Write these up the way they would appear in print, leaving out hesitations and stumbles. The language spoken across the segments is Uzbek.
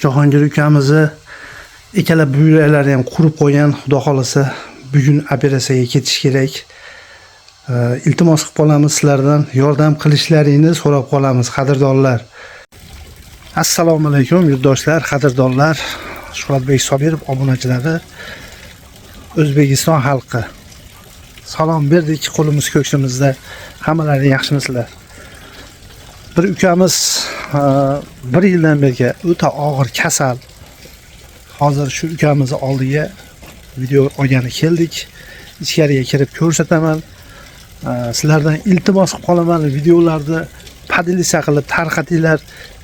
Jahongir ukamizni ikkala buyraklari ham qurib qo'ygan. Xudo xolasa bugun operatsiyaga ketish kerak. Iltimos qilib qolamiz sizlardan, yordam qilishlaringni so'rab qolamiz, qadrdonlar. Assalomu alaykum yurtdoshlar, qadrdonlar. Shuhratbek Sobirov obunachilari, O'zbekiston xalqi. Salom berdik, qo'limiz ko'ksimizda. Hammalaring yaxshimisizlar? Bir ukamiz bir yildan beri o'ta og'ir kasal. Hozir shu ukamizni oldiga video olgani keldik. Ichkariga kirib ko'rsataman. Sizlardan iltimos qilib qolaman, videolarni поделиться qilib tarqatinglar.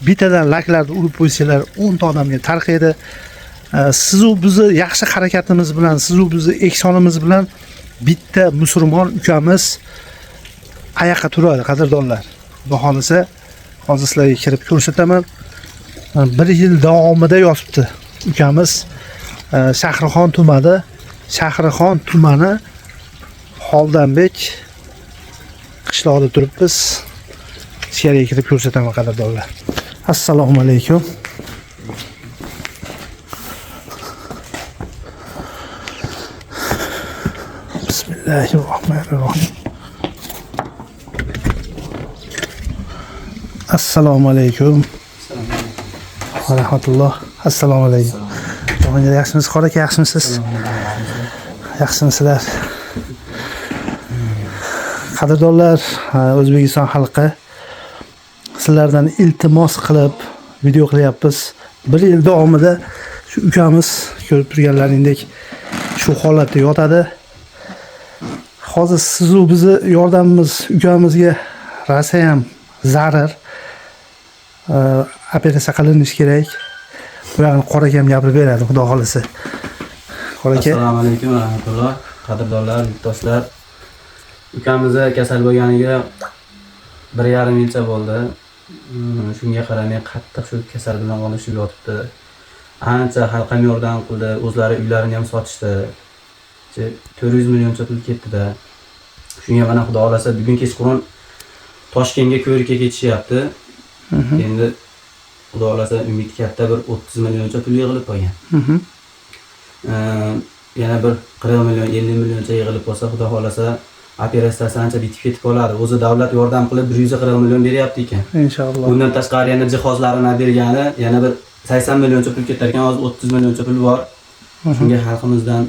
Bittadan layklarni urib qo'ysanglar 10 ta odamga tarqaydi. Sizu bizni yaxshi harakatimiz bilan, sizu bizni ehsonimiz bilan bitta musulmon ukamiz oyoqqa turadi, qadrdonlar. Xudo xolasa hozir sizlarga kirib ko'rsataman. Bir yil davomida yotibdi ukamiz. Shahrixon tumani, Shahrixon tumani Xoldanbek qishlog'ida turibmiz. Ichkariga kirib ko'rsataman, qadrdonlar. Assalomu alaykum. Bismillahirrohmanirrohim. Assalomu alaykum. Va rahmatulloh. Assalomu alaykum. Jahongir, yaxshimisiz? Qora aka, yaxshimisiz? Yaxshimisizlar? Qadrdonlar, O'zbekiston xalqi, sizlardan iltimos qilib video qilyapmiz. Bir yil davomida shu ukamiz ko'rib turganlaringdek shu holatda yotadi. Hozir sizu bizni yordamimiz ukamizga rosa ham zarur. Operatsiya qilinishi kerak. Bu yog'ini Qora akam gapirib beradi, xudo xolasa. Qora aka, Assalomu alaykum va rahmatulloh. Qadrdonlar, yurtdoshlar. Ukamiz kasal bo'lganiga 1,5 yilcha bo'ldi. Shunga qaramay qattiq shu kasal bilan olishib yotibdi. Ancha xalq ham yordam qildi, o'zlari uylarini ham sotishdi. 400 millioncha pul ketdi-da. Shunga mana xudo xolasa bugun kechqurun Toshkentga ko'rikka ketishyapti. Endi xudo xolasa umid katta, bir 30 millioncha pul yig'ilib qolgan. Yana bir 40 million, 50 millioncha yig'ilib qolsa, xudo xolasa operatsiyasi ancha bitib ketib qoladi. O'zi davlat yordam qilib 140 million beryapti ekan. Inshaalloh. Bundan tashqari yana jihozlarini bergani yana bir 80 millioncha pul ketar ekan. Hozir 30 millioncha pul bor. Shunga xalqimizdan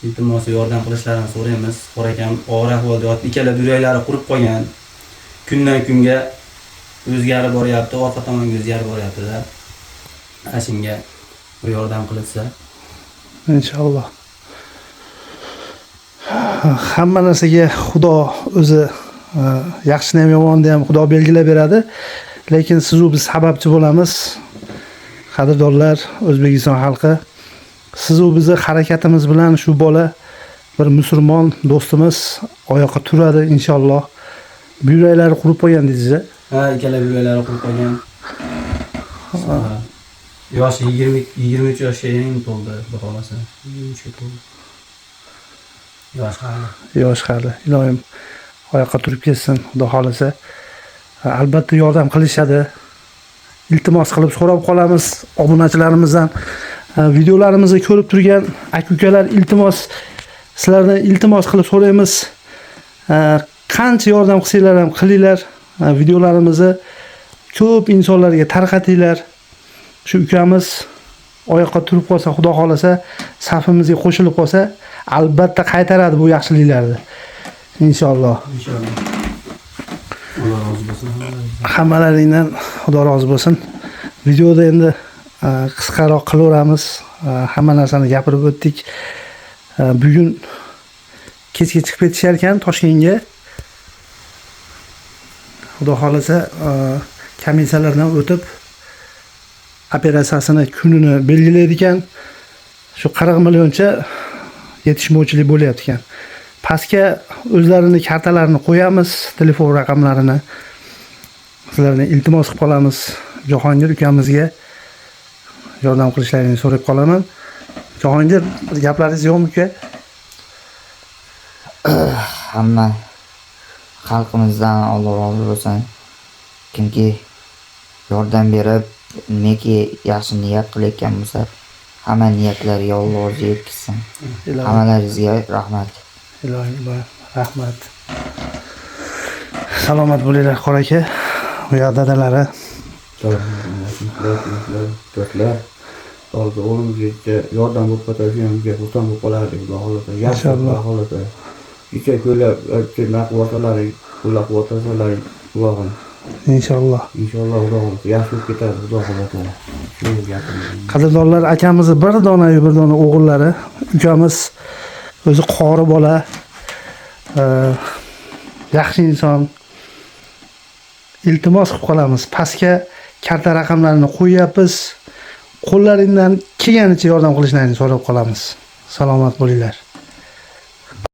iltimos yordam qilishlarini so'raymiz. Qora akam og'ir ahvolda yotib, ikkala buyraklari qurib qolgan. Kundan kunga o'zgarib boryapti, orqa tomonga o'zgarib boryapti-da. Ana shunga bir yordam qilinsa. Inshaalloh. Hamma narsaga Xudo o'zi yaxshini ham yomonni ham Xudo belgilab beradi. Lekin sizu biz sababchi bo'lamiz. Qadrdonlar, O'zbekiston xalqi, sizu bizni harakatimiz bilan shu bola bir musulmon do'stimiz oyoqqa turadi inshaalloh. Buyraklari qurib qo'ygan dedingiz-a? Ha, ikkala buyraklari qurib qolgan. Yoshi 23 yoshga endi to'ldi, xudo xolasa. 23 ga to'ldi. Yosh hali. Yosh hali. Iloyim oyoqqa turib ketsin, xudo xolasa. Albatta yordam qilishadi. Iltimos qilib so'rab qolamiz obunachilarimizdan. Videolarimizni ko'rib turgan aka-ukalar, iltimos sizlardan iltimos qilib so'raymiz. Qancha yordam qilsanglar ham qilinglar. Videolarimizni ko'p insonlarga tarqatinglar. Shu ukamiz oyoqqa turib qolsa, xudo xolasa, safimizga qo'shilib qolsa, albatta qaytaradi bu yaxshiliklarni. Inshaalloh. Inshaalloh. Alloh rozi bo'lsin. Hammalaringdan Xudo rozi bo'lsin. Videoda endi qisqaroq qilaveramiz. Hamma narsani gapirib o'tdik. Bugun kechga chiqib ketishar ekan Toshkentga. Xudo xolasa komissiyalardan o'tib operatsiyasini kunini belgilaydi ekan. Shu 40 millioncha yetishmovchilik bo'lyapti ekan. Pastga o'zlarini kartalarini qo'yamiz, telefon raqamlarini. Sizlardan iltimos qilib qolamiz. Jahongir ukamizga yordam qilishlarini so'rab qolaman. Jahongir, bir gaplaringiz yo'qmi uka? Hamma xalqimizdan Alloh rozi bo'lsin. Kimki yordam berib Nimaki yaxshi niyat qilayotgan bo'lsa, hamma niyatlariga Alloh o'zi yetkazsin. Ilohim, Hammalaringizga rahmat. ilohim, ilohim. Rahmat. Salomat bo'linglar, qora aka. U yoq dadalari. Do'stlar, hozir o'g'limizga yordam bo'lib qolsa, shu ham bizga xursand bo'lib qolardik, xudo xohlasa. Yaxshi, Inshaalloh. xudo xohlasa. Kecha ko'ylab, naq quvvatlaring, qo'llab quvvatlasalaring, ilohim. Inshaalloh. Inshaalloh, xudo xohlasa, yaxshi bo'lib ketadi, xudo xohlasa. Shu gapim. Qadrdonlar, akamizni bir donayu bir dona o'g'illari, ukamiz o'zi qori bola, yaxshi inson. Iltimos qilib qolamiz. Pastga karta raqamlarini qo'yyapmiz. Qo'llaringdan kelganicha yordam qilishlarini so'rab qolamiz. Salomat bo'linglar.